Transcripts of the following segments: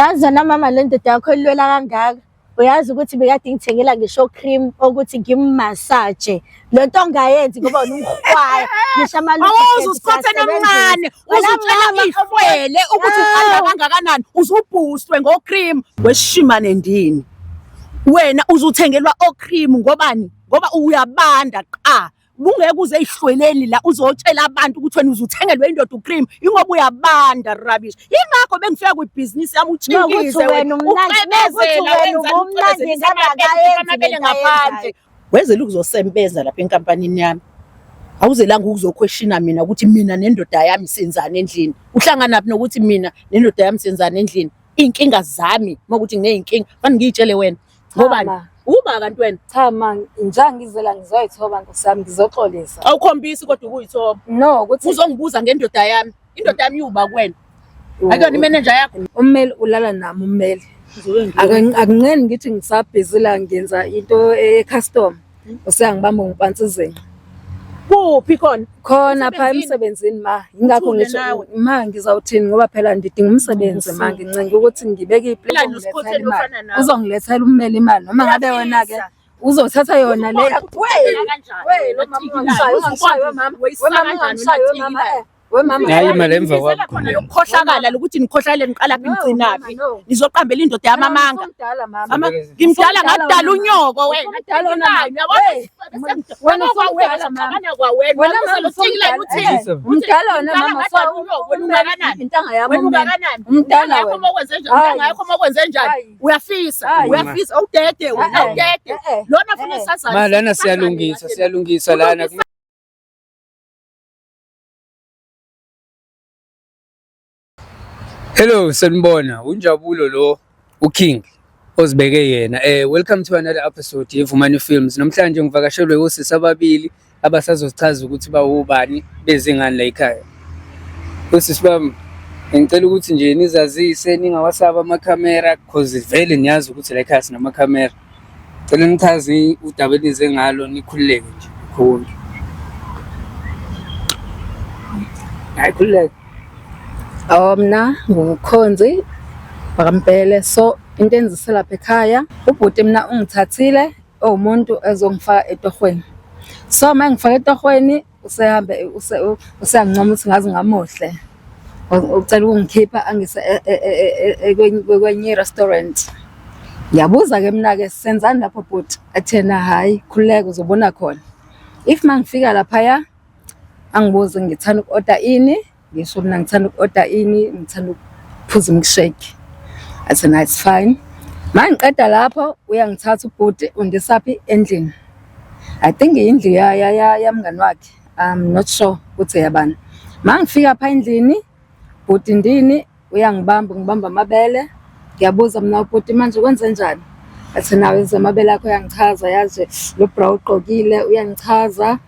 Yazi wena mama le ndoda yakho elwela kangaka. Uyazi ukuthi bekade ngithengela ngisho cream okuthi ngimmasaje. Le nto ongayenzi ngoba wena umhwaya. Ngisho ama Awuze usikhothene omncane, uzutshela ihlwele ukuthi uthanda kangakanani, uzubhustwe ngocream. Weshimane ndini. Wena uzuthengelwa ocream ngobani? Ngoba uyabanda qa. Bungeke uze ezihlweleni la uzotshela abantu ukuthi wena uzuthengelwe indoda ucream ingoba uyabanda rubbish. Yingakho bengifika kwibhizinisi yami Nokuthi utshinkize wena umnandi, nokuthi ucwebezela wena wenzani ubumnandi ucwebezelisa ngabe amabele akayenzi amabele lento ayenzayo. ngaphandle. Wezela ukuzosebenza lapha enkampanini yami. Awuzelanga ukuzokhweshina mina ukuthi mina nendoda yami senzani endlini. Uhlanganaphi nokuthi mina nendoda yami senzani endlini? Iy'nkinga zami uma kuthi nginey'nkinga fanele ngiy'tshele wena. Ngobani? Ma. Uba kanti wena Cha ma, njengoba ngizela ngizoyithoba nkosi yami ngizoxolisa. awukhombisi kodwa ukuyithoba. No, ukuthi Uzongibuza ngendoda yami. Indoda yami iwuba kuwena. Akuyona imenenja yakho. ummeli ulala nami ummeli. Akunqeni ngithi ngisabhizi la ngenza into e-custom. Useyangibamba ngipantsi izinqa. Kuphi khona? Khona pha Emsebenzini? emsebenzini ma, yingakho Uthule ngisho nawe. ma ngizawuthini ngoba phela ndidinga umsebenzi ma, ngincenga ukuthi ngibeke Phela iplani nosikhotheni uzongilethela imali. ofana nawe. Uzongilethela ummeli imali noma ngabe wena ke Uyafisa. uzothatha yona le. Kanjani? We lo mama ungangishayi, ungangishayi we mama. We mama ungangishayi we mama. We mama. Hayi mali emva Ngizela kwakho. khona lokukhohlakala lokuthi nikhohlakale niqala phi No, nigcinaphi. mama, no. Nizoqambela indoda yamamanga. Usumdala mama. Ngimdala Usumdala ngadala wena, unyoko wena. Usumdala wena, mama. Uyabona? Wena Wena usumdala, mama. kwawena kwawena. Wena mama Uthikilani usumdala. uthini? Umdala wena Umdala mama. ngadala unyoko, wena ungakanani? Intanga yami Wena ummeli. ungakanani? Umdala Intanga yakho wena. uma ukwenze njani? Hayi. Intanga yakho uma ukwenze njani? Hayi. Uyafisa, Hayi. uyafisa, awudede wena, Eh, awudede. eh, eh. Lona funa Eh. sazane. Ma lana siyalungisa, siyalungisa lana. Hello, sanibona. Unjabulo lo uKing ozibeke yena. Welcome to another episode yeVumani Films. Namhlanje ngivakashelwe osisi ababili abasazochaza ukuthi bawubani bezingane la ekhaya. Osisi bami, ngicela ukuthi nje nizazise ningawasaba amakhamera cause vele niyazi ukuthi la ekhaya sinamakhamera. Cela nichaze udaba enize ngalo nikhululeke nje kakhulu. Hayi khululeke. Oh mina ngukhonzi wakaMpele, so into enzise lapha ekhaya ubhuti mina ungithathile owumuntu ezongifaka etohweni. So uma ngifaka etohweni usehambe useyangincoma ukuthi ngaze ngamuhle. Ucela ukungikhipha angise kwenye i-restaurant. Ngiyabuza-ke mina-ke senzani lapho bhuti? Athi yena hhayi khululeka uzobona khona. If uma ngifika laphaya angibuze ngithanda uku-oda ini, ngisho mina ngithanda uku-oda ini, ngithanda ukuphuza imilkshake. Athi na it's fine. Ma ngiqeda lapho uyangithatha ubhuti undisaphi endlini. I think indlu yamngani wakhe. I'm not sure ukuthi eyabani. Ma ngifika pha endlini bhuti ndini uyangibamba ngibamba amabele. Ngiyabuza mina ubhuti manje kwenze njani? Athi nawe amabele akho uyangichaza yazi lo bra ugqokile uyangichaza.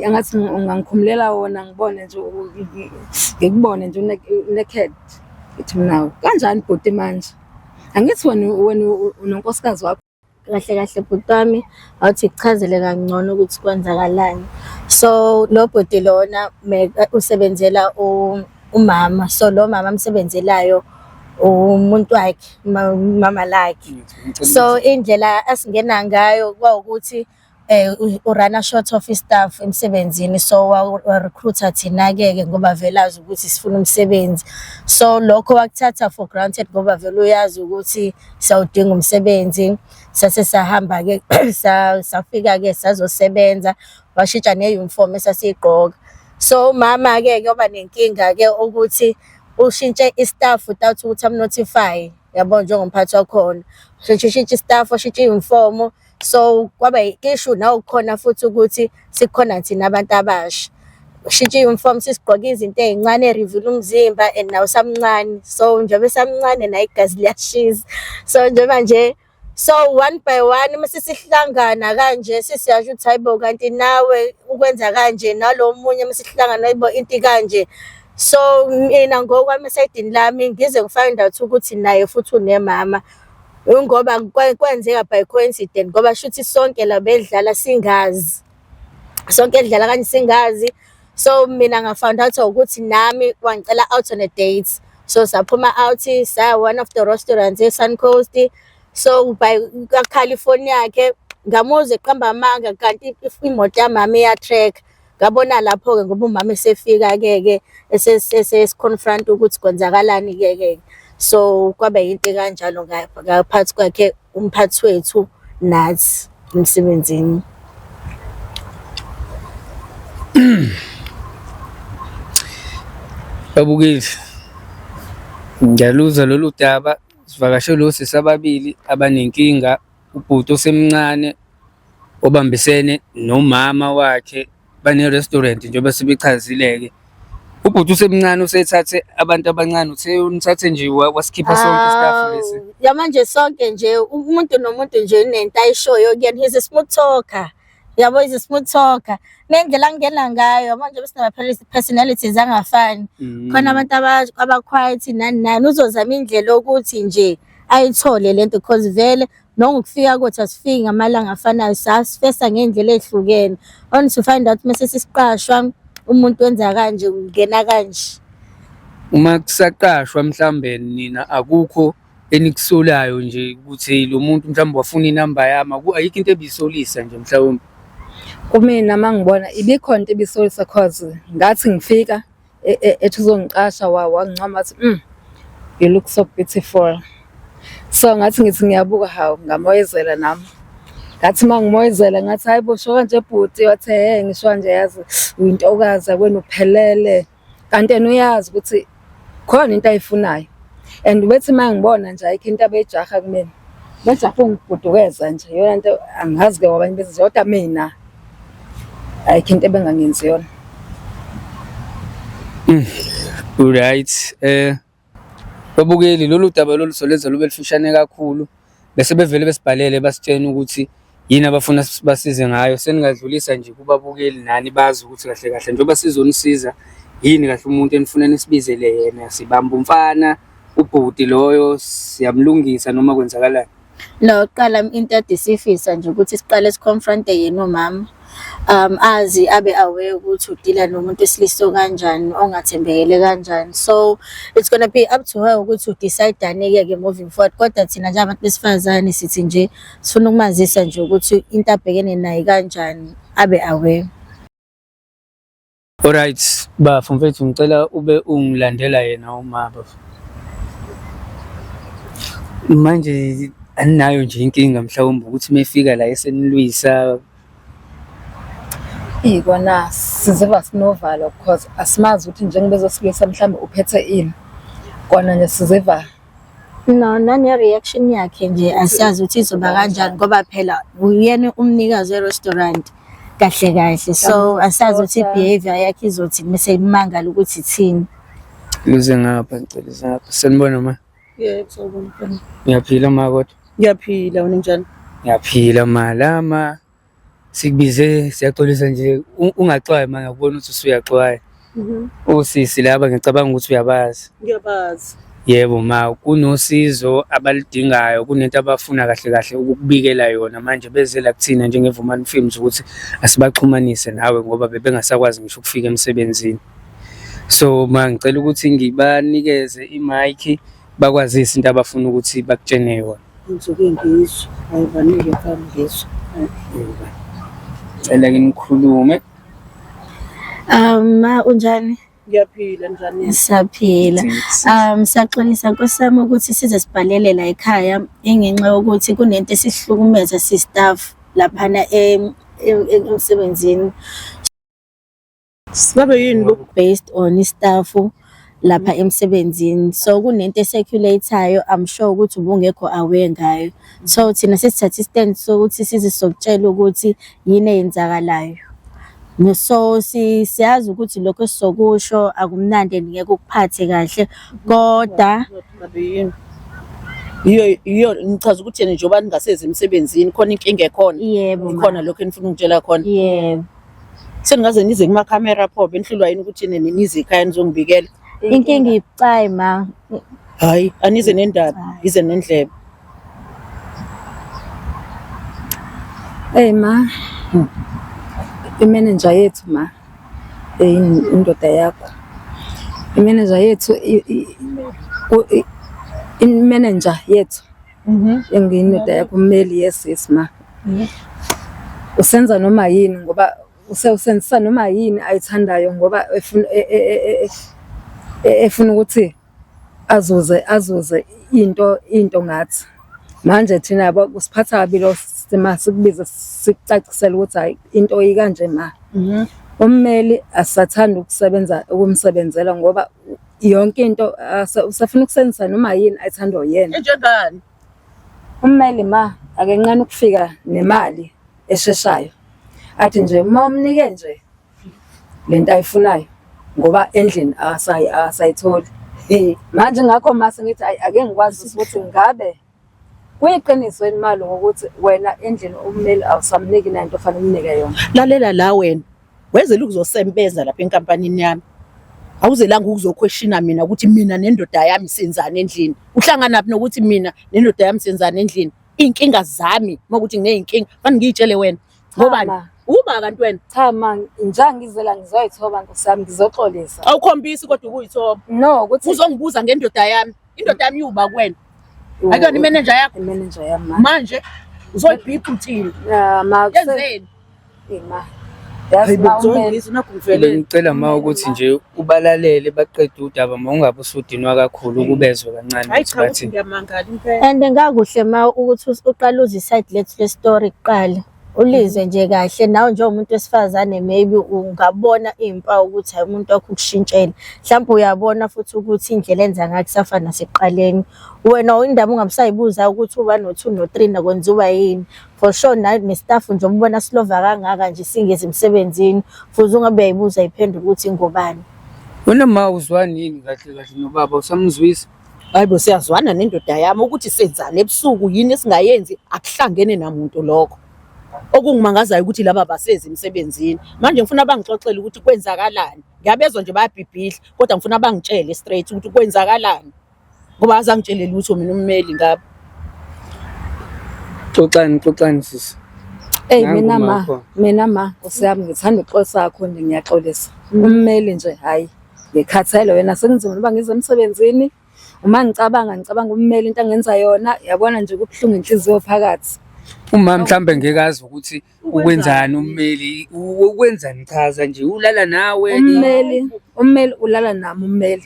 Angathi ungangikhumulela wona ngibone nje ngikubone nje naked. Ngithi mina kanjani bhuti manje? Angithi wena unonkosikazi wakho. Kahle kahle bhuti wami awuthi kuchazele kangcono ukuthi kwenzakalani. So lo bhuti lona usebenzela umama, so lo mama amsebenzelayo umuntu wakhe, umama lakhe. So indlela asingena ngayo kwawukuthi urana short of staff emsebenzini, so wa-recruiter thina-ke ke ngoba vele azi ukuthi sifuna umsebenzi. So lokho wakuthatha for granted ngoba vele uyazi ukuthi siyawudinga umsebenzi. Sase sahamba-ke safika-ke sazosebenza, washintsha ne-uniform esasiyigqoka. So umama-ke ke waba nenkinga-ke ukuthi ushintshe i-staff without ukuthi am-notify, yabo, njengomphathi wakhona. Ushintshe i-staff, washintsha i-uniform. So kwaba i-issue nawukhona futhi ukuthi sikhona thina abantu abasha. Ushintshe i-uniform sisigqoke izinto ey'ncane e-reveal umzimba and nawe usamncane. So njengoba esamncane naye igazi liyashisa. So njengoba nje so one by one mase sihlangana kanje sesiyasho ukuthi hayibo kanti nawe ukwenza kanje nalo omunye mase sihlangana hayibo into kanje. So mina ngokwami esayidini lami ngize ngi-find out ukuthi naye futhi unemama. Ngoba kwenzeka by coincidence ngoba shuthi sonke la bedlala singazi. Sonke edlala kanje singazi. So mina nga-found out ukuthi nami wangicela out on a date. So saphuma out saya one of the restaurants e-Suncoast. So by kwakhala ifoni yakhe, ngamuzwa eqamba amanga kanti imoto yamama iya-track. Ngabona lapho-ke ngoba umama esefika-ke ke esesi-confront ukuthi kwenzakalani-ke ke. So kwaba yinto ekanjalo ngaphathi kwakhe umphathi wethu nathi emsebenzini. Babukeli, ngiyaluzwa lolu daba. Sivakashelwe osisi ababili abanenkinga, ubhuti osemncane obambisene nomama wakhe bane-restaurant njengoba sebechazile-ke. Ubhuti usemncane usethathe abantu abancane, uthe unithathe nje wasikhipha sonke istaff lesi. Awu, yamanje sonke nje umuntu nomuntu nje unento ayishoyo kuyena. He's a smooth talker. Yabo, he's a smooth talker. Nendlela angena ngayo manje besinama-personalities angafani. Khona abantu aba-quiet nani nani, uzozama indlela yokuthi nje ayithole lento because vele nongukufika kwethu asifiki ngamalanga afanayo, sasifesa ngendlela ehlukene. Only to find out mase sesiqashwa umuntu wenza kanje, ungena kanje. Uma kusaqashwa mhlambe nina akukho enikusolayo nje ukuthi lo muntu mhlawumbe wafuna inamba yami, ayikho into ebisolisa nje mhlawumbe. Kumina uma ngibona ibikhona into ebisolisa cause ngathi ngifika ethi uzongiqasha wangincoma wathi you look so beautiful. So ngathi ngithi ngiyabuka, hawu, ngamoyizela nami. Ngathi uma ngimoyizela ngathi hayi bo, sho kanje bhuti, wathi he ngisho kanje yazi uyintokazi wena uphelele. Kanti yena uyazi ukuthi khona into ayifunayo. And bethi uma ngibona nje ayikho into abeyijaha kumina. Bejaha ukungibhudukeza nje, iyona nto angazi-ke kwabanye benza kodwa mina ayikho into ebengangenzi yona. Right. Babukeli, lolu daba lolu solenza lube lufushane kakhulu. Bese bevele besibhalele basitshena ukuthi yini abafuna sibasize ngayo. Seningadlulisa nje kubabukeli nani bazi ukuthi kahle kahle njengoba sizonisiza yini kahle umuntu enifuna nisibizele yena. Sibamba umfana, ubhuti loyo siyamlungisa noma kwenzakalani? No, kuqala into ade sifisa nje ukuthi siqale si-confront-e yena umama. Azi abe aware ukuthi udila nomuntu wesilisa kanjani, ongathembekele kanjani. So it's gonna be up to her ukuthi u-decide-ani-ke ke moving forward. Kodwa thina njengabantu besifazane sithi nje sifuna ukumazisa nje ukuthi into abhekene nayo kanjani, abe aware. Alright, bafo mfethu, ngicela ube ungilandela yena uma bafo. Manje aninayo nje inkinga mhlawumbe ukuthi mefika la esenilwisa? Ikona siziva sinovalo because asimazi ukuthi njengoba ezosilwisa mhlawumbe uphethe ini. Kona nje siziva. No, nane-reaction yakhe nje asiyazi ukuthi izoba kanjani ngoba phela uyena umnikazi we-restaurant kahle kahle. So asazi ukuthi i-behavior yakhe izothi mase imangala ukuthi ithini. Uze ngapha, ngicela uze ngapha. Sanibona ma. Yebo, sawubona mfana. Ngiyaphila ma kodwa. Ngiyaphila, wena unjani? Ngiyaphila ma. Lama sikubize siyaxolisa nje, ungaxwayi ma, ngiyakubona ukuthi usuyaxwaya. Osisi laba ngicabanga ukuthi uyabazi. Ngiyabazi. Yebo ma, kunosizo abaludingayo, kunento abafuna kahle kahle ukukubikela yona manje beze la kuthina njengeVumani Films ukuthi asibaxhumanise nawe ngoba bebengasakwazi ngisho ukufika emsebenzini. So ma ngicela ukuthi ngibanikeze i-mic bakwazise into abafuna ukuthi bakutshene yona. Ngisuke ngizwe, hayi banike mfana ngizwe. Cela ke nikhulume. Ma unjani? Ngiyaphila, njani? Siyaphila. Siyaxolisa Nkosi yami ukuthi size sibhalele la ekhaya ingenxa yokuthi kunento esihlukumeza si-staff laphana emsebenzini. Ngabe yini bo? Based on i-staff lapha emsebenzini. So kunento e-circulate-ayo, I'm sure ukuthi ubungekho aware ngayo. So thina sesithathe i-stand sokuthi size sizokutshela ukuthi yini eyenzakalayo. So siyazi ukuthi lokho esizokusho akumnandi and ngeke ukuphathe kahle kodwa Ngabe yini? Yiyo yiyo ngichaza ukuthi yena njengoba ningasezi emsebenzini khona inkinga ekhona. Yebo ma. Khona lokho enifuna ukungitshela khona. Yebo. Seningaze nize kumakhamera pho benihlulwa yini ukuthi nize ekhaya nizongibikela? Inkinga ibucayi ma. Hayi, anize nendaba, ize nendlebe. Hey ma, i-manager yethu ma, indoda yakho. I-manager yethu I-manager yethu engiyindoda yakho ummeli, yes, yes ma. Usenza noma yini ngoba usenzisa noma yini ayithandayo ngoba efuna efuna ukuthi azuze into ngathi. Manje thina yabo kusiphatha kabi lo sima sikubize sikucacisele ukuthi hayi into ikanje ma. Ummeli asathanda ukusebenza ukumsebenzela ngoba yonke into usafuna ukusenzisa noma yini ayithandwa uyena. Enjengani? Ummeli ma akenqeni ukufika nemali esheshayo. Athi nje uma umnike nje lento ayifunayo ngoba endlini akasayitholi. Manje ngakho mase ngithi ayi ake ngikwazi ukuthi ngabe kuyiqiniso yini malo ngokuthi wena endlini ummeli awusamniki nento ofanele umnike yona. Lalela la wena. Wezela ukuzosembeza lapha enkampanini yami. Awuzelanga ukuzokhweshina mina ukuthi mina nendoda yami senzani endlini. Uhlanganaphi nokuthi mina nendoda yami senzani endlini? Iy'nkinga zami uma kuthi nginey'nkinga fanele ngiy'tshele wena. Ngobani? Ma. Uba kanti wena Cha ma, njengoba ngizela ngizoyithoba nkosi yami ngizoxolisa. Awukhombisi kodwa ukuyithoba. No, ukuthi Uzongibuza ngendoda yami. Indoda yami iwuba kuwena. Akuyona imenenja yakho. Imenenja yami ma. Manje uzoyibhiqa uthini? Ya ma, Yenzeni? Ma. Yazi ma ummeli. Uzongizwa nakho ngivelele. Bengicela ma ukuthi nje ubalalele baqede udaba, ma ungabe usudinwa kakhulu ukubezwe kancane Hayi ukuthi cha, ukuthi bathini. ngiyamangala impela. And ngakuhle ma ukuthi uqale uze iside lethu le story kuqala. Ulizwe nje kahle nawe njengomuntu wesifazane, maybe ungabona iy'mpawu ukuthi hayi umuntu wakho ukushintshele. Mhlawumbe uyabona futhi ukuthi indlela enza ngayo kusafana nasekuqaleni. Wena indaba ungabe usayibuza ukuthi u-one no-two no-three nakwenziwa yini. For sure nawe nestaff nje umbona silova kangaka nje singezi emsebenzini, futhi ungabe uyayibuza iphendule ukuthi ingobani. Wena ma uzwani yini kahle kahle nobaba, usamzwisa? Hayi bo, siyazwana nendoda yami ukuthi senzani ebusuku, yini esingayenzi, akuhlangene namuntu lokho. Okungimangazayo ukuthi laba basezi emsebenzini. Manje ngifuna bangixoxele ukuthi kwenzakalani. Ngiyabezwa nje bayabhibhidla, kodwa ngifuna bangitshele straight ukuthi kwenzakalani. Ngoba azangitshele lutho mina ummeli ngabo. Xoxani, xoxani sisi. Ey Nangu mina ma, umakho. mina ma, nkosi yami ngithanda ukuxolisa kakhulu nje ngiyaxolisa. Ummeli nje hayi ngikhathele wena sekunzima noba ngize emsebenzini. Uma ngicabanga ummeli into angenza yona, yabona nje kubuhlungu inhliziyo phakathi. Uma mhlambe ngeke azi ukuthi ukwenzani ummeli, ukwenzani, chaza nje, ulala nawe. Ummeli ulala nami ummeli.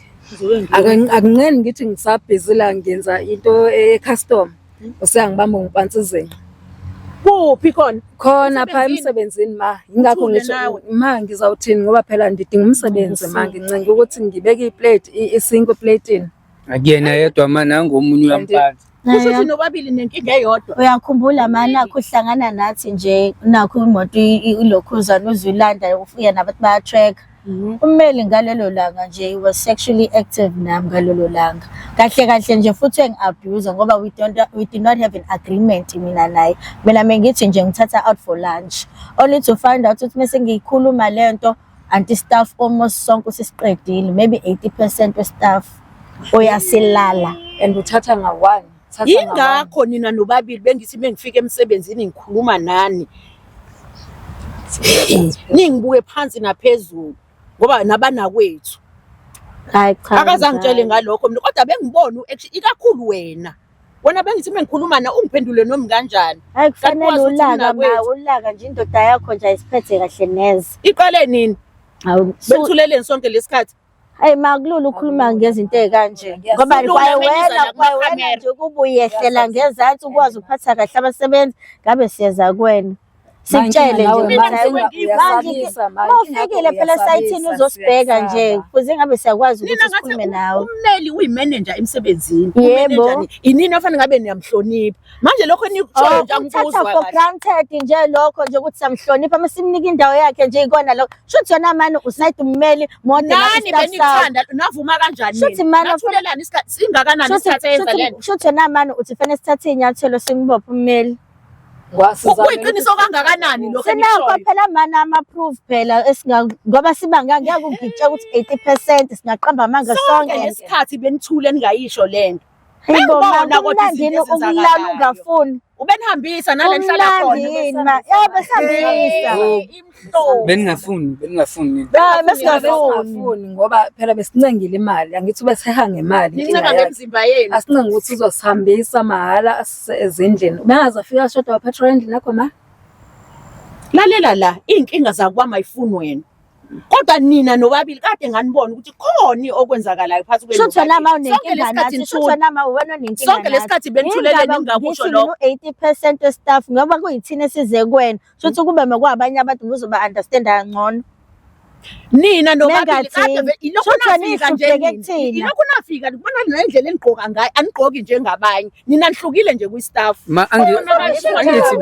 Akunqeni ngithi ngisabhizi la ngenza into e-custom. Useyangibamba ngiphansi izinqa. Kuphi khona? Khona pha emsebenzini ma. Ingakho Uthule ngisho nawe. ma ngizawuthini ngoba phela ndidinga umsebenzi ma, ngincenga ukuthi ngibeke iplate isinkwa eplatini. Akuyena yedwa ma, nangu omunye uyamphansa. Kusho ukuthi nobabili nenkinga eyodwa. Uyakhumbula ma nakho uhlangana nathi nje nakho imoto ilokhuzana uzuyilanda ufika nabantu baya-track. Ummeli ngalelo langa nje he was sexually active nami ngalelo langa. Kahle kahle nje futhi engi-abuse ngoba we did not have an agreement mina naye. Mina mengithi nje ngithatha out for lunch. Only to find out ukuthi mase ngiyikhuluma lento anti staff almost sonke sesiqedile, maybe 80% we-staff uyasilala. And uthatha nga-one. Uthatha nga-one. Yingakho nina nobabili bengithi bengifika emsebenzini ngikhuluma nani. Ningibuke phansi naphezulu ngoba nabanakwethu. Hayi cha. Akazangitshele ngalokho mina, kodwa bengibona u-action ikakhulu wena. Wena bengithi mengikhuluma na ungiphendule noma kanjani. Hayi Kanti kufanele wazi ukuthi ulaka ma, mnakwethu. ulaka nje indoda yakho nje ayisiphethe kahle neze. Iqale nini? Hawu, Bethuleleni sonke lesikhathi. Hayi ma, kulula ukukhuluma ngezinto ey'kanje ngoba Kulula kwaye uma niza wena la kwaye wena kumakhamera. nje ukuba uyehlela ngezansi ukwazi ukuphatha kahle abasebenzi, ngabe siyeza kuwena sikutshele nje Nawe ukuthi ma, hayi, inkinga manje uyasabisa, ma, uma inkinga ufikile phela uyasabisa, esayithini uzosibheka nje siyasaba. kuze ngabe siyakwazi Nina ukuthi ngathi sikhulume nawe. ummeli uyimenenja emsebenzini. Yebo. Umenenja inini ofanele ngabe niyamhlonipha. Manje lokho enikushoyo Oh, nje uthatha angikuzwa for kahle. granted nje lokho nje ukuthi samhlonipha uma simnika indawo yakhe nje ikona lokho. Shuthi yona mani usayida ummeli more than Nani i-staff sakho. benikuthanda navuma kanjani? Shuthi nina? mana Nathulelani isikhathi singakanani isikhathi eyenza lento? Shuthi yona mani uthi fanele sithathe iy'nyathelo simbophe ummeli. Kuyiqiniso kangakanani lokho Sinakho enikushoyo? phela mana ama-proof phela esinga ngoba siba ngeke ungitshela ukuthi 80% singaqamba amanga Sonke sonke. lesikhathi benithule ningayisho lento. Hayibo ma, Bengibona kodwa kumnandi izinto yini ukulala ezenzakalayo. ungafuni? Ubenihambisa nale nihlala Kumnandi khona. yini ma? Ya besihambisa. Imhlobo. Beningafuni, beningafuni nini? Ya besingafuni. Besingafuni ngoba phela besincengile imali, angithi ubeseha ngemali inkinga Nincenga yakhe. ngemizimba yenu. Asincenga ukuthi uzosihambisa mahhala asise ezindlini. Ubengaze afika ashoda wapetrol endlini yakho ma? Lalela la, iy'nkinga zakwami ayifuni wena. Kodwa nina nobabili kade nganibona ukuthi khona okwenzakalayo phakathi kwenu. Shuthi wena ma Sonke unenkinga lesikhathi nathi, shuthi nithule. wena ma wena unenkinga Sonke lesikhathi benithulele ningakusho lokho. U-80% we-staff ngoba kuyithina esize kuwena. Shuthi kube mekwabanye abantu uzoba understand kangcono. Nina nobabili Mengathini. kade ilokhu Shuthi wena nafika nje ihlupheke nina. kuthina. Ilokhu nafika ndibona nendlela enigqoka ngayo anigqoki njengabanye. Nina nihlukile nje kwi-staff. Ma angithi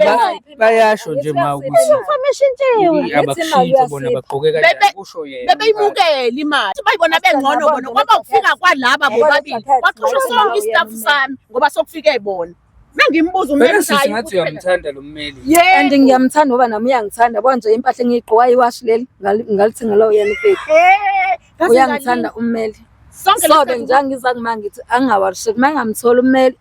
bayasho nje ma ukuthi Uniform ishintshiwe. abakushintshe bona bagqoke kanjani kusho yena. Bebeyimukela imali. Bayibona bengcono bona kwaba ukufika kwalaba bobabili. Kwaxoshwa sonke i-staff sami ngoba sokufike bona. Mengimbuza Phela ummeli sisi ngathi uyamthanda lo mmeli. And ngiyamthanda ngoba nami uyangithanda. Yabo nje impahla engiyigqoka iwashi leli ngalithenga lowo yena ubheki. Uyangithanda ummeli. Sonke So bengithi ngiza kuma ngithi angingawarisheki uma ngingamtholi ummeli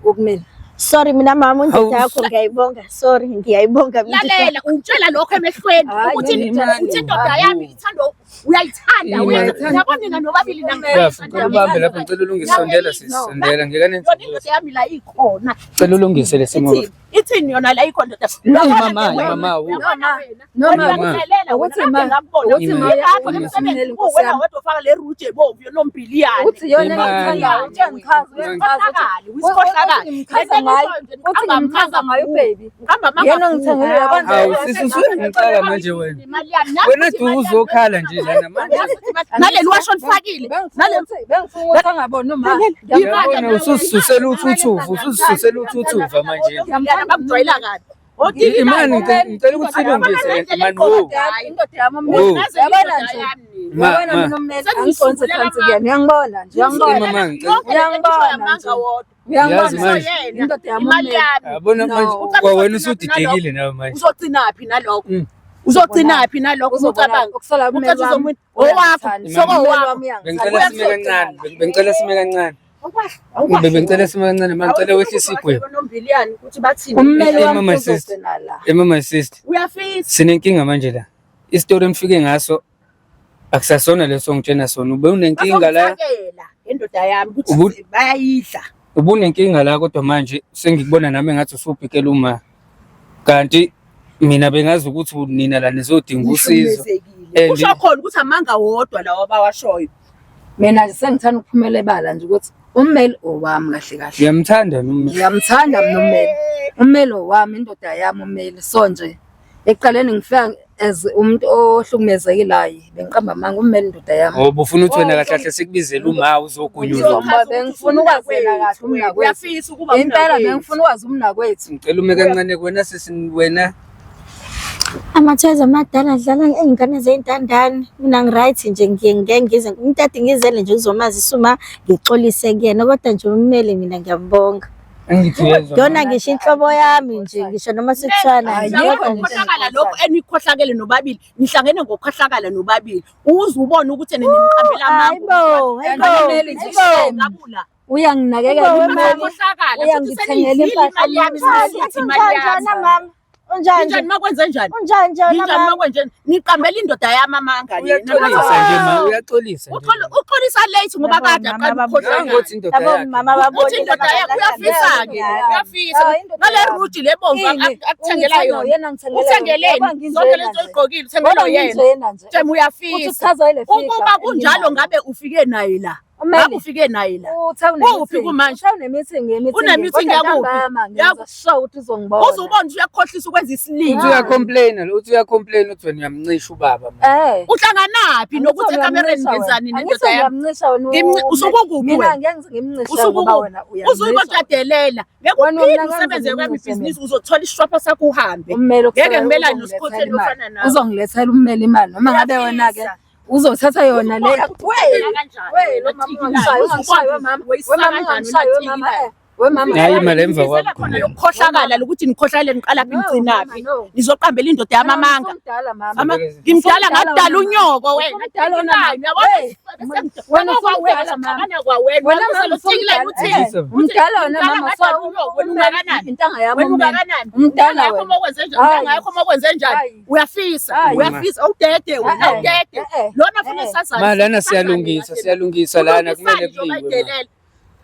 ukumina. Sorry mina mama Hawu. indoda yakho ngiyayibonga. Sorry ngiyayibonga mina. Lalela ungitshela lokho emehlweni Hayi, ukuthi imali. uthi indoda yami ithanda uyayithanda Imali. uyayithanda. Yabo nina nobabili Bafo, ngicela ubambe lapho ngicela ulungise sondela sisi sondela ngeke nenze. Yona indoda yami la ikhona. Ngicela ulungise lesimo. Ithini? Ithini yona la ikhona ndoda? Mama, mama, Uyabona wena. No, Wena mama. uyakudelela wena, Ukuthi kade ma- ngakubona. ukuthi ma- Ingakho Imali. emsebenzini Nkosi kuwena yami. wedwa ofaka le ruje ebomvu yonombiliyane. Uthi yona Imali. engithandayo uyangichaza uyangichaza Uyisikhohlakali, uyisikhohlakali. Uthi ngimchaza ngayo, uthi ngimchaza ngayo baby. Ngihamba amanga Yena ongithengele yabona Hawu sisi usuyangixaka manje wena. Imali yami. Nazi Wena ukuthi du imali yami- uzokhala nje lana manje. Nazi ukuthi imali- Naleli washo olifakile. Naleli Bengifuna ukuthi angaboni uma Uyabona usuzisusela uthuthuva, usuzisusela uthuthuva manje. Yana bakujwayela kabi. Imani ngicela ukuthi silungise imani wo. Indoda yami Wo. ummeli. Yabona nje. Ma Yabona ma. mina ummeli angiconse phansi kuyena. Uyangibona nje uyangibona. Mama ngicela Uyangibona nje. Uyangibona Yazi manje. Indoda yami Imali ummeli. yami. Yabona manje No. kwawena usudidekile nawe manje. Uzogcinaphi nalokho? Mm. Uzogcinaphi nalokho Uzobona ucabanga? ukusala ummeli Ucathi wami. uzomuntu owakho, uyangithanda. soko Ummeli owakho. wami uyangithanda. Bengicela sime kancane, bengicela sime kancane. Bengicela sime kancane manje ngicela wehlise igwebo. Nombiliyane ukuthi bathini? Ummeli Eh, wami mama sister. uzogcina la. Ema my sister, Uyafisa. sinenkinga manje la. Isitori emfike ngaso akusasona leso ngitshena sona. Ube unenkinga la, Bazongifakela indoda yami Ubu- ukuthi bayayidla. ubunenkinga la kodwa manje sengikubona nami ngathi usubhekela uma. Kanti mina bengazi ukuthi nina la nizodinga usizo. Ngihlukumezekile. And- Kusho khona ukuthi amanga wodwa lawa abawashoyo. Mina nje sengithanda ukuphumela ebala nje ukuthi ummeli owami kahle kahle. Ngiyamthanda noma Ngiyamthanda mina ummeli. Ummeli owami indoda yami ummeli. So nje ekuqaleni ngifika as umuntu ohlukumezekile hayi bengiqamba amanga ummeli indoda yami. ngoba ufuna ukuthi wena kahle kahle sikubizele uma uzogunyulwa. Ngizomba bengifuna ukwazi yena kahle umnakwethu. Uyafisa ukuba Impela umnakwethu. bengifuna ukwazi umnakwethu. Ngicela ume kancane kuwena sisi wena. Amathoyizi amadala adlala iy'ngane zey'ntandane. Mina ngi-right nje ngiye ngike ngize umuntu ade ngizele nje uzomazisa uma ngixolise kuyena kodwa nje ummeli mina ngiyambonga. Angithi uyezwa. Yona ngisho inhlobo yami nje ngisho noma sekuthiwa Ayikho Yabona nje. ukukhohlakala lokhu enikhohlakele nobabili nihlangene ngokukhohlakala nobabili uze ubone ukuthi nimqambela Hayibo, hayibo, Ummeli nje hayibo. shame. amanga Uyanginakekela Hayibo, ummeli. Bayakhohlakala Uyangithengela impahla. imali yami senisuthi imali yami. Unjani mama? Unjani? Ninjani makwenze njani? Unjani nje wena Ninjani mama? makwenze njani? Niqambela indoda yami amanga nina. Uyaxolisa nje ma, uyaxolisa nje. Uxolisa late ngoba kade Labo aqala mama ukukhohlakala. Nangothi indoda Labo yakhe. mama babonile Uthi indoda yakhe uyafisa-ke, uyafisa. Ah, indoda Nale yami. ruji lebomvu Ini? akuthengela Ungithengela yona. yena ngithengela yona. Uthengeleni? Yaba nginjena Zonke lezi nje. oyigqokile uthengela Ngoba yena. nginjena nje. Tshema Uthi uyafisa. uchaza ile fika Ukuba kunjalo enginayo. ngabe ufike naye la. Ummeli. Ngabe ufike naye la. Uthe une-meeting. Kuphi kumanje? Uthe une-meeting, nge-meeting. Une-meeting Kodwa yakuphi? ntambama ngenza Yaku- sure ukuthi uzongibona. Uze ubone ukuthi uyakhohlisa ukwenza Uthi isilima. uyacomplaina, uthi uyacomplaina uthi wena uyamncisha ubaba manje. Eh. Uhlanganaphi nokuthi ekamereni ngenzani nendoda Angithi yami? uyamncisha wena. Usukukuphi Mina wena? ngeke ngize ngimncishe Usuke ngoba ukuphi? wena uyamncisha. Usuke ujadelela. Ngeke Wena uphinde mina ngeke usebenze ngize kwami ngimncishe ibhizinisi uzothola ishwapha sakho uhambe. Ummeli Ngeke ngimelane uzongilethela nosikhotheni imali. ofana nawe. Uzongilethela ummeli imali noma ngabe wena ke Uyafisa. uzothatha yona le. Uzubona ukuthi We, uphila kanjani we, wena, lo mama Tikilane. ungangishayi, ungangishayi Uzubona we mama. ukuthi We mama weyisaka kanjani ungangishayi wena, we mama. Tikilane. Eh. We mama. Hayi imali emva Ngizela kwakho. khona lokukhohlakala lokuthi nikhohlakale niqala phi No, nigcinaphi. mama, no. Nizoqambela indoda yami amanga. Usumdala mama. Ngimdala Usumdala ngadala wena. unyoko wena. Usumdala wena, mama. Uyabona? Hey, wena usumdala, mama. Xabana kwawena. Wena mama Usekile usumdala. uthini? Eh, Umdala wena Umdala mama. ngadala unyoko, wena ungakanani? Intanga yami Wena umele. ungakanani? Umdala Intanga yakho wena. uma kwenze njani? Hayi. Intanga yakho uma kwenze njani? Hayi. Uyafisa, Hayi. uyafisa awudede wena, Eh, eh, awudede. eh, eh. Lona funa Eh, eh. sazane. Ma lana siyalungisa, siyalungisa lana kumele kuliwe.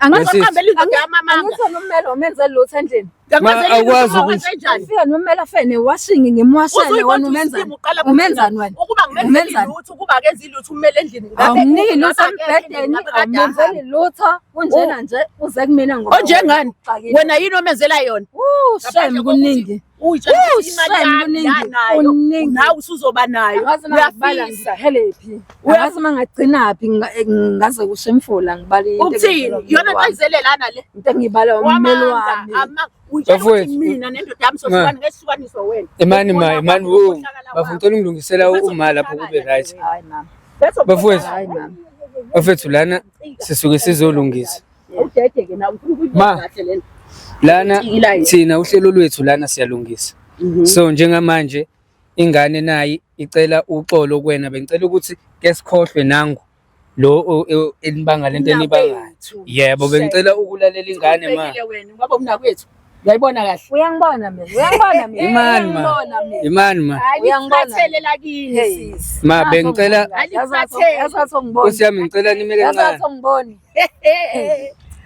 Ma. Ngizoqambela indoda yami amanga. Angithi ummele umenze lutho endlini. Ma, awukwazi ukuthi- njani? Ufika nomele afike newashing ngimwashele wena umenzani? Umenzani wena? Ukuba ngimenzeli Umenzani? lutho, ukuba akenzi lutho umele endlini. Awumniki lutho embhedeni, awumenzeli lutho, kunjena nje uze kumina ngoba Onjengani? uxakile. Wena yini omenzela yona? Woo, shame kuningi. Uyitshela Woo, ukuthi imali shame, yami kuningi, yanayo, kuningi. nawe usuzoba nayo. Angazi uma ngibala Uyafisa. ngiphelephi. Angazi uma ngagcinaphi ngaze kusho imfula ngibala into. Ukuthini? engiyibala Yona ummeli wami. ayizele lana le. Into engiyibala ummeli Wamanga, wami. uyitshela ukuthi Bafowethu. mina nendoda yami sohlukana ngesihlukaniswa wena. Imani ma, imani wo. Ukhohlakala Bafuna kwakho. ngicela ungilungisela uma lapho kube right. Hayi mama. Bafowethu. Hayi mama. Bafethu lana sisuke sizolungisa. Awudede ke nawe ufuna ukuyibona Ma. kahle lena. Lana thina uhlelo lwethu lana siyalungisa. So njengamanje ingane nayi icela uxolo kuwena bengicela ukuthi ke sikhohlwe nangu lo enibanga lento enibangayo. Mnakwethu. Yebo bengicela ukulalela ingane ma. Ubhekile wena ngoba umnakwethu. Uyayibona kahle. Uyangibona mina. Uyangibona mina. Imani ma. Uyangibona mina. Imani ma. Uyangibona. Aliphathele lakini Hey. sisi. Ma bengicela Yazi wathi ungiboni. Nkosi yami ngicela nimele Yazi kancane. wathi ungiboni.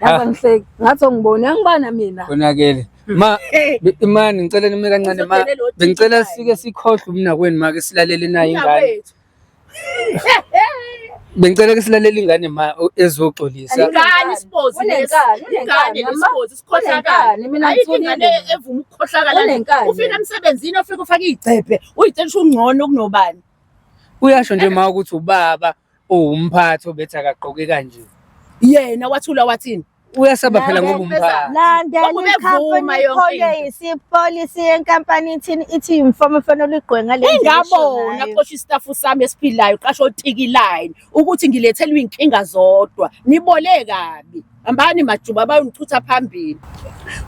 Yazi angihleki. Ngathi ungiboni. Uyangibona mina. Konakele. Ma imani ngicela nime kancane ma. Uzodelela otiki Bengicela naye. sike sikhohlwe umnakwenu ma ke silalele naye ingane. Umnakwethu. Bengicela ke silalele ingane ma ezoxolisa. Ingane isibozi lesi. Unenkani, Ingane unenkani, mama. lesibozi sikhohlakala. Unenkani, mina Ayikho ngithulile. ingane evuma ukukhohlakala. Unenkani. Ufika emsebenzini ufika ufake igcebhe, uyitshela ukuthi ungcono kunobani. Uyasho nje ma ukuthi ubaba owumphathi obethi akagqoke kanje. Yena wathula wathini? Uyasaba phela ngoba umphathi. Landela Ngoba ubevuma ikhampani yonke into. policy, policy yenkampani ithini ithi uniform ufanele uyigqoke ngale ndlela esho Ingabona ngayo. xosha istafu sami esiphilayo qasha otiki line ukuthi ngilethelwe inkinga zodwa nibole kabi hambani majuba bayongichutha phambili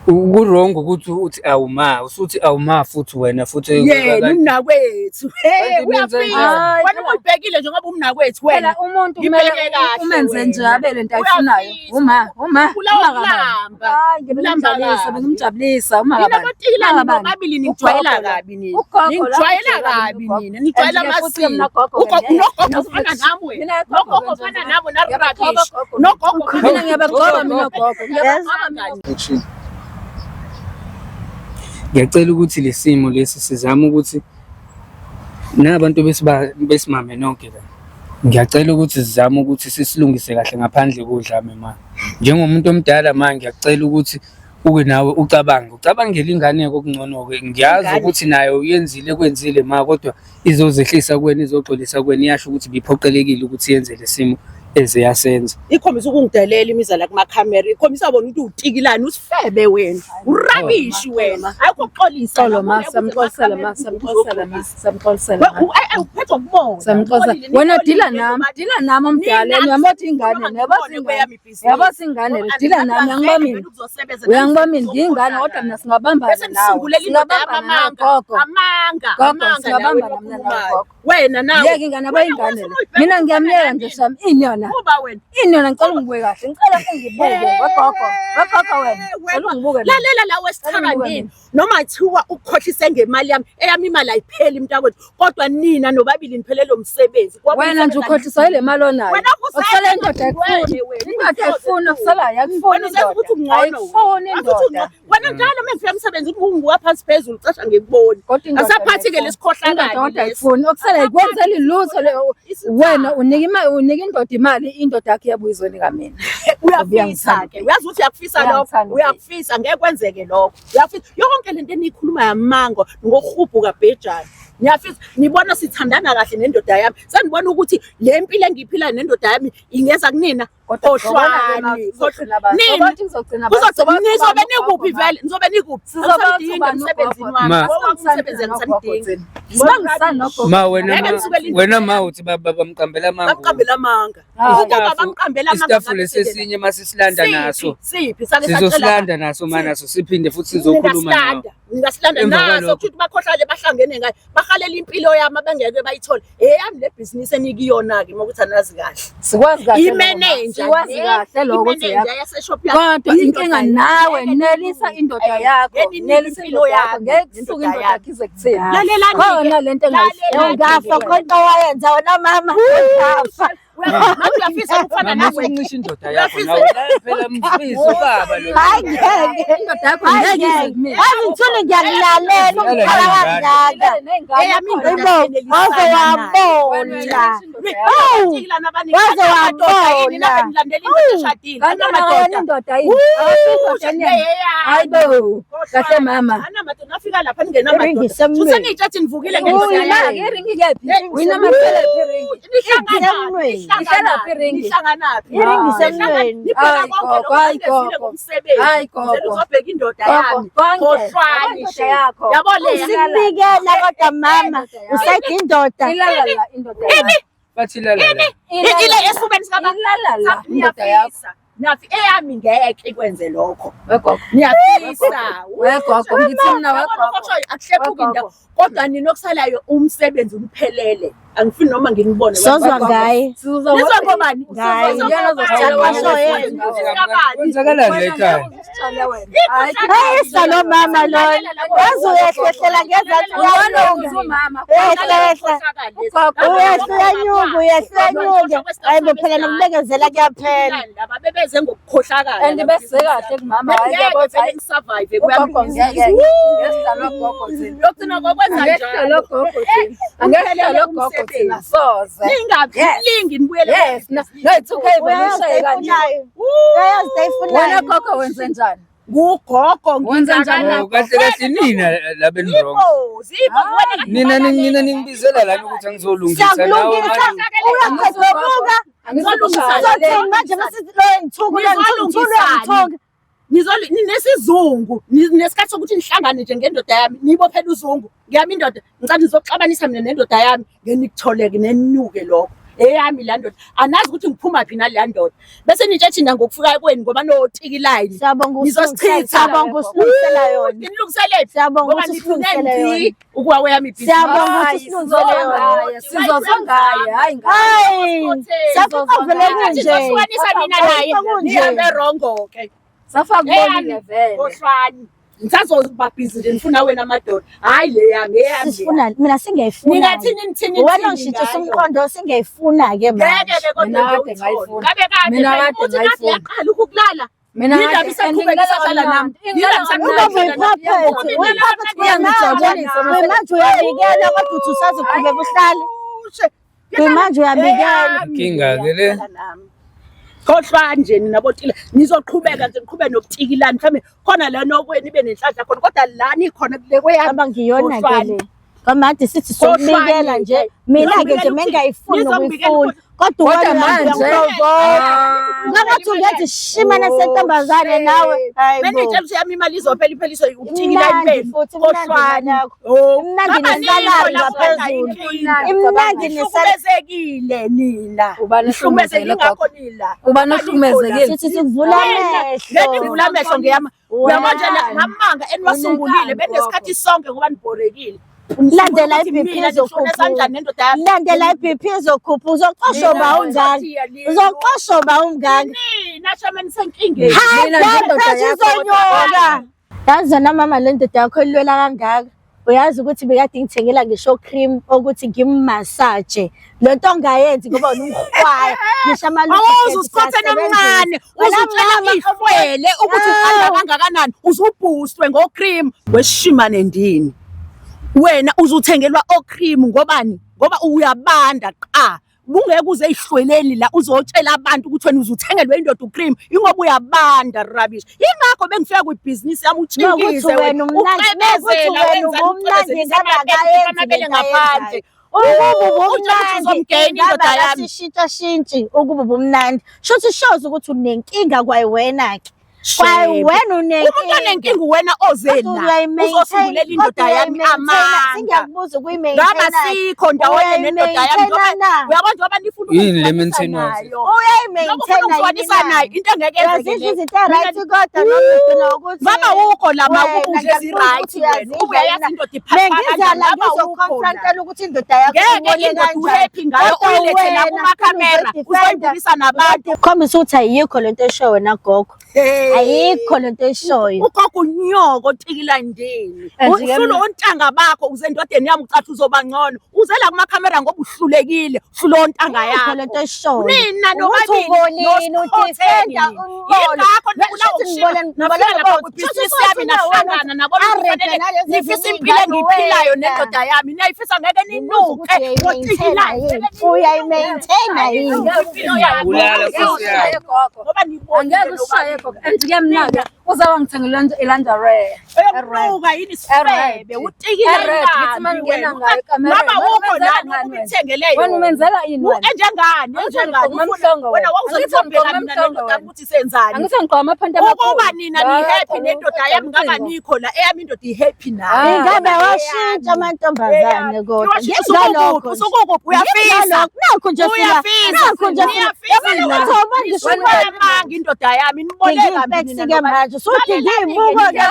Ku-wrong ukuthi uthi awuma, usuthi awuma futhi wena futhi yena umnakwethu hey Kanti nenze uyafika njani? wena ubuyibhekile njengoba umnakwethu wena Phela umuntu kumele Ngibheke kahle umenze nje wena. abe lento ayifunayo. Uyafisa. Uma, uma, Ubulawa uma kabani. ukulamba. Hayi, Ulamba ngibengimjabulisa, kabi. bengimjabulisa uma Nina kabani. botikilani Uma kabani. bobabili ningijwayela Ugogo la. kabi nina. Ugogo la, Ningijwayela ungijwayela kabi ugogo. nina. Nijwayela And ke futhi amasiko. mina gogo Ugogo ke, nogogo mina ufana nami wena. mina gogo Nogogo nje. ufana nami Ngiyabagcoba narubbish. gogo. Nogogo Mina ngiyabagcoba mina gogo. Ngiyabagcoba mina. Action. Ngiyacela ukuthi lesimo lesi sizame ukuthi nabantu besimame nonke la. Ngiyacela ukuthi sizame ukuthi sisilungise kahle ngaphandle kodlame ma. Njengomuntu omdala ma ngiyacela ukuthi uke nawe ucabange, ucabangele ingane okungcono ke. Ngiyazi ukuthi nayo uyenzile kwenzile ma kodwa izozehlisa kuwena izoxolisa kuwena iyasho ukuthi ibiphoqelekile ukuthi yenze lesimo eze yasenza. Ikhombisa ukungidelela imizala kumakhamera. Ikhombisa bona ukuthi utikilani usifebe wena. Urabishi wena. Ayikho ukuxolisa. Xolo ma, samxolisela ma, samxolisela ma, samxolisela ma. Uphethwe ukubona. Samxolisela. Wena dila nami, dila nami omdala, uyabothi ingane, uyabothi ingane. Uyabothi ingane, dila nami angiba mina. Uyangiba mina ngiyingane kodwa mina singabambana Bese nawe. nisungulela indoda Singabambana nawe yamamanga. gogo. Amanga, Gogo, amanga lawo singabambana mina nawe okhulumayo. gogo. Wena nawe. Yeke ingane abayingane le. Mina ngiyamyeka nje shami ini yona. Kuba wena. Ini yona ngicela ungibuke kahle. Ngicela ungibuke wegogo. Wegogo wena. Ngicela ungibuke. mina. Lalela la wesithakandini noma thiwa ukukhohlise ngemali yami eyami imali ayipheli mntakwethu kodwa nina nobabili niphelele umsebenzi Kwami Wena nje umsebenzi ukhohliswa yile mali onayo. Wena ukusele Ukusele indoda ayikufuni. wena, Indoda ayikufuni ukusela ayikufuni wena uzenza ukuthi indoda. ungcono Ayikufuni wena. Wathi indoda. ungcono. Wena njalo uma ngifika emsebenzini unguwa phansi phezulu casha ngikuboni Kodwa indoda asaphathi ke ayikufuni. lesikhohlakali Indoda kodwa lesi. ayikufuni. Okusele ayikwenzeli lutho le wena unika imali unika indoda imali indoda yakho iyabuya izonika mina. Uyafisa ke uyazi ukuthi uyakufisa lokho Uyangithanda. uyakufisa ngeke kwenzeke lokho uyafisa yonke lento eniyikhuluma yamango ngokuhubhuka bhejana. Niyafisa nibona sithandana kahle nendoda yami. Senibona ukuthi le mpilo engiyiphilayo nendoda yami ingeza kunina. Khohlwani. Nini? Kuzogcina nizobe nikuphi vele? Nizobe nikuphi? Sizoba Angisamdingi emsebenzini wami. Ma. Ngoba umsebenzi angisamdingi. Sibambisana nogogo. Ma wena Ngeke ma nisukele indoda wena yami. ma uthi bamqambela amanga. Bamqambela amanga. Ukuba bamqambela amanga. Isitafu lesesinye masisilanda naso. Siphi? Sake sacela Sizosilanda naso ma naso siphinde futhi sizokhuluma nawo. Ningasilanda, ningasilanda Emva naso kwalokho. kusho ukuthi bakhohlale bahlangene ngayo bahalela impilo yami abangeke bayithole eyami le bhizinisi enikiyona-ke uma ukuthi anazi kahle Sikwazi kahle. imenenja Sikwazi kahle lokho ukuthi imenenja yakho. yaseshop yakho Kodwa inkinga nawe nelisa indoda yakho, nelisa impilo indoda yakho. yami Ngeke kusuke indoda yakho ize kuthini. Lalelani-ke. Khona lento Lalelani. Ungafa kodwa wayenza wena mama. Ungafa. Manje uyafisa ukufana Mama nawe usuncisha indoda yakho Uyafisa- nawe. Phela mfisi ubaba lo. Hayi ngeke. Indoda yakho Hayi ngeke ize ngeke. kumina. Yazi ngithule ngiyakulalela umkhala kangaka. Eyami indoda Hayibo, waze wabona. Hawu, waze wabona. Kanti wena indoda yini? Awusindoda yini? Hayibo. Kahle mama. Anamadoda nafika lapha ningenamadoda. Iringi isemnweni. Useniyitshathi nivukile ngendoda Uyina yami. iringi kephi? Uyina maphele iringi. Nihlanganaphi? Ihlalaphi iringi? Nihlanganaphi? Iringi isemnweni. Nibheka Hayi, konke gogo, lokhu hayi, engenzile gogo. ngomsebenzi. Hayi, gogo. Ngizele uzobheka indoda Gogo, yami. konke. Khohlwani Indoda nje. yakho. Yabo leya. Usikubikela kodwa mama, usayida indoda. Ilala la indoda yakho. Bathi la la la. Ile esifubeni sikaba. Ilala la indoda yakho. Niyafisa. Niyafi eyami ngeke ikwenze lokho. Wegogo. Niyafisa. Wegogo ngithi mina Yabona wegogo. okushoyo akuhlephuki Wegogo. indawo. Kodwa nina okusalayo umsebenzi uphelele. Angifuni noma nginibone. Sozwa ngaye. Sizwa Nizwa ngobani? Ngaye. Nizwa ngobani? Siyaqasho yena. Kwenzakalani la ekhaya? Hayisa lo mama lo. Yazi uyehlehlela ngezansi uyalunga. Umama. Uyehlehla. Uyehla uyanyuka, uyehla uyanyuka. Hayi bo phela nokubekezela kuyaphela. Laba bebeze ngokukhohlakala. And bese kahle kumama hayi Ngeke yabo vele ngisurvive ugogo ngeke. Ngesihlalo gogo thina. Yokugcina kokwenza Angesihlalo njalo. gogo thina. Angesihlalo gogo thina soze. Ningalingi nibuyele. Yes, no, no, it's okay Uyayazi benishaye kanje. ayifunayo. Uyayazi Wena ayifunayo. gogo wenze njani? Ngugogo Wenze njani? Oh, kahle kahle nina la beni wrong. Ingozi, ingozi wena kade Nina nina ningibizela lana ukuthi angizolungisa nawe Siyakulungisa. manje. Uyaqeqebuka. Uzothini manje masithi lo ngithuka, lo ngithuka, lo ngithuka. Ninesizungu, ninesikhathi sokuthi nihlangane nje ngendoda yami, nibophele uzungu. Ngiyami indoda, ngicela nizoxabanisa mina nendoda yami, ngenikutholeke nenuke lokho. Eyami la ndoda. Anazi ukuthi ngiphuma phi naleya ndoda. Bese nitshe thina ngokufika kwenu ngoba notiki line. Siyabonga Nizosichitha. Siyabonga usilungisela yona. Nilungiselele. Siyabonga Ngoba ukuthi nifune usilungisele ngci yona. ukuwa kweyami ibhizinisi. Siyabonga ukuthi usilungisele yona. Sizozwa ngaye, hayi ngaye. Hayi, siyafika vele kunje. Nizohlukanisa mina naye. Kunje. Nihambe rongo ke. Safa kubonile vele. Khohlwani. Ngisazoba busy nje nifuna wena amadoda. Hayi le yami, eyami. Sifuna mina singayifuna. Ningathini nithini Wena nithini ngishintshisa ngayo? umqondo singayifuna ke Ngeke manje. ke kodwa Mina nje kade uthole. ngayifuna. Ngabe kade Mina phela kade uthi kade ngayifuna. yaqala ukukulala. Mina Yindaba kade isaqhubeka isahlala nami. Yindaba Uba isaqhubeka uyiphaphethe, uyiphaphethe Iyangijabulisa Manje uyabikela kodwa uthi usazoqhubeka uhlale. Manje uyabikela. Inkinga ke le. Khohlwa nje nina botile nizoqhubeka nje niqhube nobutikilani mhlawumbe khona la nokweni ibe nenhlanhla khona kodwa la nikhona kule kweyami Ngoba ngiyona ke Khohlwani. le. Kwamanje sithi sokubikela nje. Mina ke nje mengayifuni Nizongibikela nokuyifuna. Kodwa Kodwa wena manje- uyangiprovoke. Ngathi ungenza ishimane sentombazane nawe. Hayi bo. Benitshela ukuthi yami imali izophela ipheliswe ubutikilani Imnandi benu. futhi imnandi Khohlwani. nakho. Oh, Imnandi ngaba nesaladi nikho lapho ngaphezulu. inkinga. Imnandi nesaladi. Nihlukumezekile nina. Ubani Nihlukumezekile ohlukumezekile, ingakho nila. Ubani ohlukumezekile? Sithi sikuvula amehlo. Ngeke ngivula amehlo ngeyama. Uyabona nje Wena. ngamanga eniwasungulile Unenkani, benesikhathi sonke ngoba nibhorekile. Landela Ukuthi i-BP mina nishone kanjani nendoda yami. Landela i-BP izokhupha uzoqoshoba ungaka. Uzoqoshoba ungaka. Nina shame nisenkingeni. High Mina blood nendoda pressure yakho izonyuka. Yazi wena mama le ndoda yakho ilwela kangaka. Uyazi ukuthi bekade ngithengela ngisho cream ukuthi ngimmasaje. Le nto ongayenzi ngoba wena umhwaya. Ngisho Awuze usikhothene omncane uzutshela ifwele ukuthi uthanda kangakanani uzubhustwe ngocream weshimane ndini. Wena uzuthengelwa ocream ngobani? Ngoba uyabanda qa. Bungeke uze ezihlweleni la uzotshela abantu ukuthi wena uzuthengelwe indoda ucream ingoba uyabanda rubbish. Yingakho bengifika kwibhizinisi yami Nokuthi utshinkize wena umnandi, nokuthi ucwebezela wena wenzani ubumnandi ucwebezelisa ngabe amabele akayenzi amabele lento ngaphandle. ayenzayo. Ukuba Utsho ukuthi ubumnandi uzomgena ngabe indoda yami. akasishintshashintshi ukuba ubumnandi. Shuthi shows ukuthi unenkinga kwayiwena-ke. Kwayiwena Umuntu unenkinga. onenkinga uwena oze Kodwa la uyayi-maintain, uzosungulela indoda kodwa yami uyayi-maintain-a. amanga. Sengiyakubuza Ngaba ukuyi-maintain-a. sikho ndawonye nendoda yami njengoba Uyayi-maintain-a na? uyabona njengoba nifuna Yini le ukungixabanisa maintenance? nayo. Njengoba ufuna Uyayi-maintain-a yini ukungixabanisa na? nayo into engeke yenzeke Uyazidla le. izinto e-right Mina kodwa noma ugcina ukuthi Ngaba ukho la wena makubuhle ngiyakubuza ezi-right ukuthi wena uyazidla uba uyayazi yini na? indoda iphathwa Bengiza kanjani la ngaba ukho la. ngizoconfrontela ukuthi indoda yakho Ngeke ibone indoda kanjani. uhappy ngayo Kodwa uyilethe la wena kumakhamera uzoyidefenda. uzoyibukisa nabantu. Khombisa ukuthi ayikho lento eshoyo wena gogo. Ayikho lento eshoyo. Ugogo unyoko tikilandini. And ke Usulo mina- ontanga bakho uze endodeni yami ucathi uzoba ngcono. Uze la kumakhamera ngoba uhlulekile, uhlula ontanga Ayikho yakho. lento eshoyo. Nina Ukuthi nobabili ubolile, nosikhotheni udefenda nina. umbono. Yingakho Shuthi nibulawa ukushima. nibole- Nafika nibole lapha ngokuthi- kwibhizinisi shuthi yami wena nahlangana nabona arepe kufanele nalezi nifisa ezinye impilo iy'ngane engiyiphilayo wena. nendoda yami. Niyayifisa ngeke Ngibuza ukuthi ninuke. uyayi-maintain-a yini? Uyayi-maintain-a yini? Bulala nkosi yami. Ngoba nibonile Angeke usishaye gogo. And ke mna-ke uzawangithengela ilingerie. Uyokunuka yini isifebe utikile Red, ngithi uma ngingena ngayo ekamereni, Ngaba wena ukho umenzela nani ngani ukuba wena? ithengele Wena yona. umenzela ini wena? Enjengani Angithi enjengani ngigqoka umhlongo wena wena. wawuzongibheka Angithi mina ngigqoka nendoda umhlongo yami ukuthi senzani. Angithi ngigqoka amaphanta amakhulu. Ukuba nina ni-happy nendoda yami ngaba nikho la eyami indoda i-happy nayo. Ah. Ingabe washintsha amantombazane kodwa. Ngingalokho nje. Usukukuphi uyafisa. Ngingalokho. Nakhu nje sila. Uyafisa. Nakhu nje sila. Niyafisa. Yabona ukuthi awubona ngisho Niboleka amanga indoda yami niboleka mina Ngiyipekisi-ke manje. Usudinga iy'buko-ke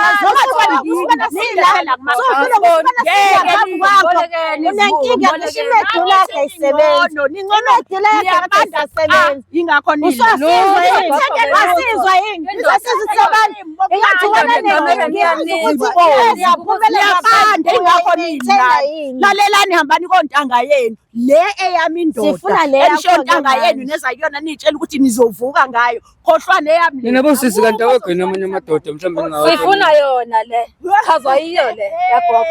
Unenkinga ngisho imedula yakhe ayisebenzi. Ningcono Imedula yakhe niyabanda ayisebenzi. ingakho Usasizwa yini? Wasizwa yini? Usasizwa abantu. Ingathi wena nenkinga ukuthi siyaphumela Niyabanda ingakho nina. yini? Lalelani hambani kontanga yenu le eyami indoda Sifuna le enisho yakho-ke ntanga manje. yenu neza kuyona niyitshela ukuthi nizovuka ngayo khohlwa neyami le. Nina bosisi kanti awekho yini amanye amadoda mhlawumbe ningawatholi. Sifuna yona le. Chazwa yiyo le yagogo.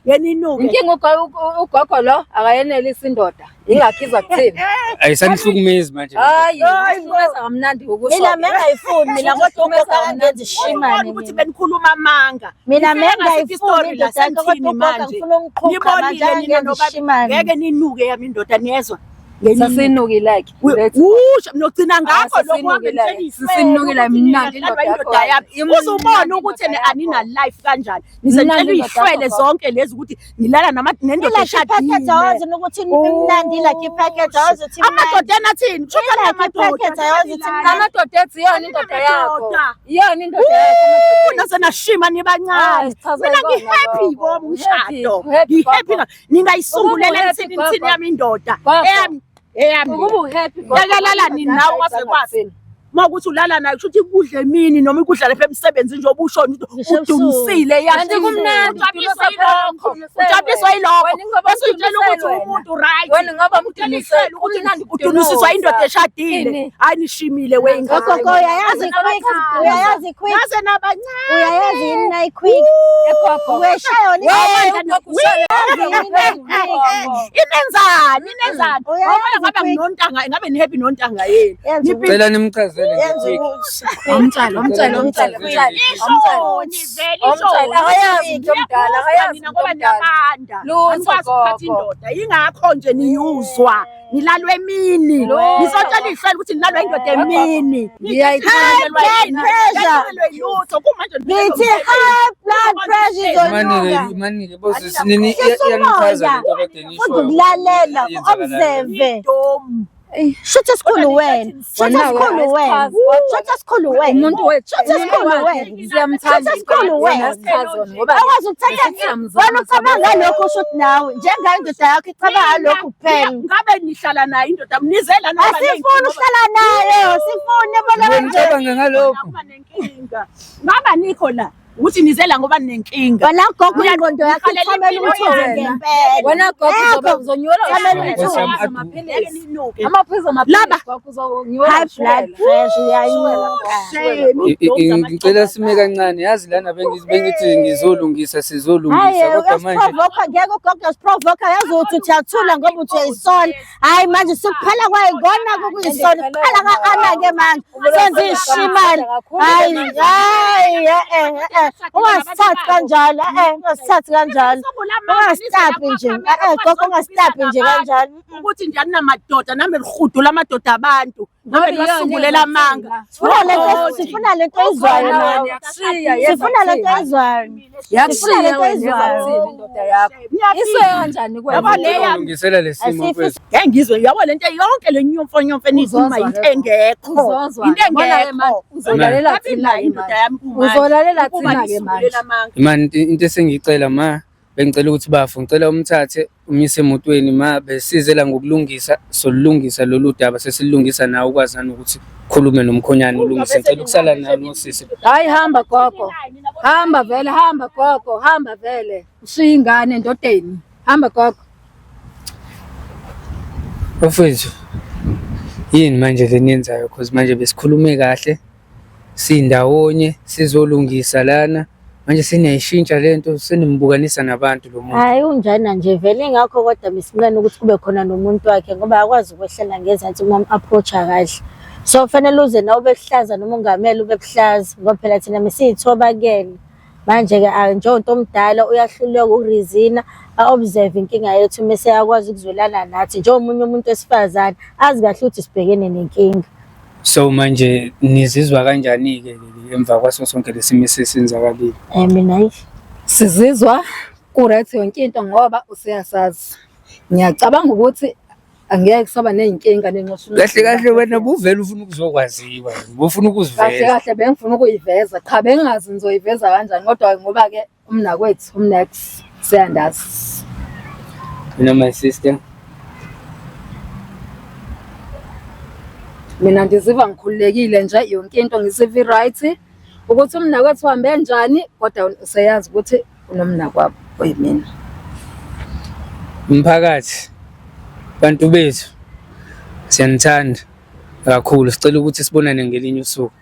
Yeninuke Inkinga ugogo lo akayenelisi indoda. Ingakho iza kuthina. Ayisanihlukumezi manje. Hayi, ihlukumeza kamnandi ukusho. Mina mengayifuni mina kodwa ugogo akangenzi Ubona ishimane ukuthi mina. benikhuluma amanga. Mina Nifike ngasiphi mengayifuni istori la indoda yakhe kodwa senithini ugogo manje? ngifuna umqhuqa manje Nibonile nina akangenzi nobabili ishimane. ngeke ninuke yami indoda niyezwa. Ngeke ninuke. Sasinukile-ke. Usho nogcina ngakho Ah, lokhu hambe sisinukile. nitshela Sisinukile, ukuthi mnandi niyadlalwa indoda indoda yakho. yami. Imnandi Uze ubone ukuthi indoda ene yakho. anina life kanjani. Nizentshela Mnandi indoda iy'hlwele yakho. zonke lezi ukuthi nilala nendoda Ilakhi iphakethe eshadile. awazi nokuthi imnandi ilakhi iphakethe awazi ukuthi imnandi. Amadoda enathini? Kusho ukuthi Ilakhi amadoda. iphakethe awazi ukuthi imnandi. Amadoda ethi iyona indoda yakho. Amadoda. Iyona indoda yakho. amadoda Naze nashima nibancane. Ah, sichaza Mina ikona ngi-happy lokho. komi umshado. Happy, happy, Ngi-happy gogo. ningayisungulela Ukuba uhappy, nithini nithini gogo. yami indoda. Gogo. Eyami eyami. Ukuba uhappy gogo. Yakalala nini nawe waze kwazi. Uma ukuthi ulala nayo kusho ukuthi ikudla emini noma ikudla lapha emsebenzini njengoba ushona Ngisho ebusuku. udumisile Kanti kumnandi, ujabuliswa udumiswa yilokho phela, ujabuliswa yilokho Wena ingoba bese uyitshela ukuthi umdumisele umuntu right Wena ngoba Utshela umdumisele, ihlelo ukuthi kumnandi udumisiswa indoda ukudunusa. eshadile Ini? hayi nishimile weyingane Gogo uyayazi quick, uyayazi quick, naze nabancane uyayazi yini nayi quick. Egogo. Uyayishaya yona Wewe, ugogo ushaya. Inenzani inenzani Uyayazi ngoba ngabe quick. nginontanga ngabe nihappy nontanga yenu Yenza Nipi- Cela nimchazele nje Yenza quick. ukuthi Omtshale, omtshale, omtshale, omtshale. Ishoni vele Omtshale, ishoni. akayazi umuntu omdala, akayazi Nina umuntu ngoba omdala. niyabanda. Lutho, Anikwazi ukuphatha gogo. indoda. Yingakho nje niyuzwa. Nilalwa emini. Lutho. Nisotshela ihlelo ukuthi nilalwa indoda emini. Ngiyayithanda. High blood pressure. Lutho kumanje Ngithi high blood pressure Imanike izonyuka. imanike bosisi nini Shisa iyanichaza umoya. lento kade nisho. Funda ukulalela, observe. Shuthi esikhulu wena. Shuthi esikhulu wena. Shuthi esikhulu wena. Umuntu wethu, Shuthi esikhulu wena. siyamthanda. Shuthi esikhulu wena. Siyasichaza ngoba Akwazi ukuthatha Siyamzama, wena ucabanga ngalokho usho ukuthi nawe njengayo indoda yakho icabanga ngalokho kuphela. Ngabe nihlala naye indoda mnizela noma Asifuni ukuhlala nayo, sifune bona Wena kanje. ucabange ngalokho. Ngaba nenkinga. Ngaba nikho la. Ukuthi nizela ngoba ninenkinga. Wena gogo ingqondo yakho Ngihalela ithamela impilo uthunzi yami. ngempela. Wena gogo uzobe Yebo. uzonyukelwa Thamela ushukela, uthunzi. amaphilisi. Ngeke ninuke. Amaphilisi amaphilisi Laba. gogo uzonyukelwa High blood ushukela. pressure iyanyuka. Shame. Ngicela sime kancane yazi lana bengithi ngizolungisa Hayi sizolungisa kodwa manje uyasiprovoka ngeke ugogo uyasiprovoka yazi ukuthi uyathula ngoba uthi uyayisola. Hayi manje sekuphela kwayikona kukuyisola kuphela ka-Ana ke manje senze ishimane. Hayi hayi eh eh ungasithathi kanjalo eh ungasithathi kanjalo. Ungasitapi nje eh gogo ungasitapi nje kanjalo. Ukuthi nje anginamadoda nami lihudu lamadoda abantu. Ngabe nibasungulela amanga. Sifuna lento sifuna lento oyizwayo nawe. Sifuna lento oyizwayo. Sifuna lento oyizwayo. Indoda yakho. Isuke kanjani Yabo kwena? leya lungisela lesimo Asifisi- mfethu. Ngeke ngizwe yabo lento yonke le nyomfo nyomfo eniyikhuluma Uzozwa into ke. engekho. Uzozwa. Into Bona-ke manje, engekho. Uzolalela Ngabe thina nayo ke indoda manje. yami kumanje. Uzolalela Ukuba thina ke nisungulela manje. amanga. Mani into esengiyicela ma bengicela ukuthi bafo ngicela umthathe umise emotweni ma besize la ngokulungisa solulungisa lolu daba sesilungisa nawe ukwazi nanokuthi khulume nomkhonyane ulungise ngicela ukusala nawe nosisi. Hayi hamba gogo. Hamba vele, hamba gogo, hamba vele. Ushiya ingane endodeni. Hamba gogo. Bafethu yini manje le niyenzayo cause manje besikhulume kahle sindawonye sizolungisa lana manje seniyayishintsha lento senimbukanisa nabantu lo muntu. Hayi unjana nje vele ingakho kodwa besimncane ukuthi kube khona nomuntu wakhe ngoba akwazi ukwehlela ngezansi uma approacha kahle. So fanele uze nawe ube buhlaza noma ungamele ube buhlaza ngoba phela thina mesiyithoba kuyena. Manje-ke njengomuntu omdala uyahluleka ukurizina a-observe inkinga yethu mese akwazi ukuzwelana nathi njengomunye umuntu wesifazane azi kahle ukuthi sibhekene nenkinga. So manje nizizwa kanjani-ke emva kwaso sonke lesimo esesenzakalile? Mina ayi. Sizizwa ku-right yonke into ngoba useyasazi. Ngiyacabanga ukuthi angeke kusaba ney'nkinga nenxoshini. Kahle kahle wena buvele ufuna ukuzokwaziwa, bufuna Kahle ukuziveza. kahle bengifuna ukuyiveza. Cha bengingazi ngizoyiveza kanjani kodwa ngoba-ke umnakwethu umnex seyandazi. Mina my sister, Mina ndiziva ngikhululekile nje yonke into ngisiva i-right ukuthi umnakwethu uhambe njani kodwa useyazi ukuthi unomnakwabo oyimina. mphakathi, bantu bethu, siyanithanda kakhulu. Sicela ukuthi sibonane ngelinye usuku.